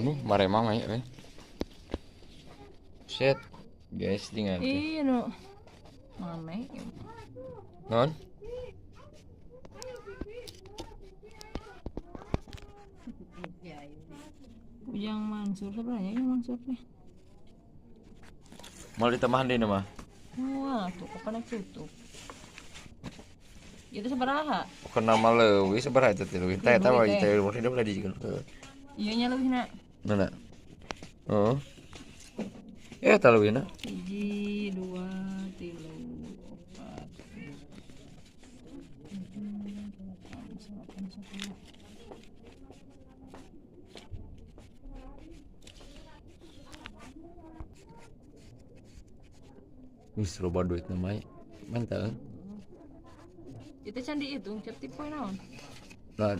Aduh, marema mah ya. Set. Guys, tinggal. Iya, no. Mana? Non? Ujang Mansur sebenarnya yang Mansur nih. Mau ditambahan deh nama? Wah, tuh kapan tutup? Itu sabaraha? Bukan nama leuwih sabaraha eta teh leuwih. Teh eta mah teh umur hidup lah dijieun. Iya nya leuwih na. Mana? Oh. Eh eta leuwih na. 1 2 3 4 7 8 9 10. Wih, loba duit namanya. Mantap. Itu can dihitung, cap tipe naon? Lah,